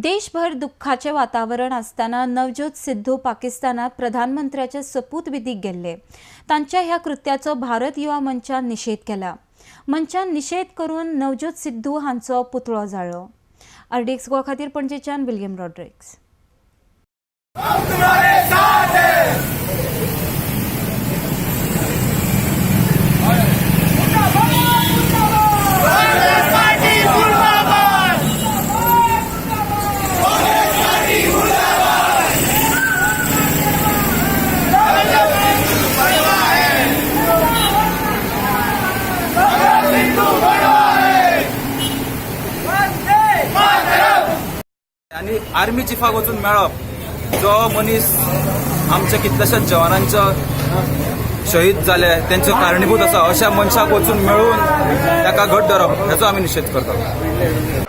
देशभर दुख्खाचें वातावरण आसतना नवज्योत सिद्धू पाकिस्तानात प्रधानमंत्र्याच्या सपूतविधीक गेल्ले. तांच्या ह्या कृत्याचो भारत युवा मंचान निशेध केला. मंचान निशेध करून नवज्योत सिद्धू हांचो पुतळो जाळ्ळो. आरडीएक्स गोवा खातीर पणजेच्यान विल्यम रॉड्रिक्स. आनी आर्मी चिफाक वचून मेळप, जो मनीस आमच्या कितल्याशाच जवानांचो शहीद जाले तेंचो कारणीभूत आसा, अशा मनशाक वचून मेळून ताका घट धरप हेचो आमी निशेध करता.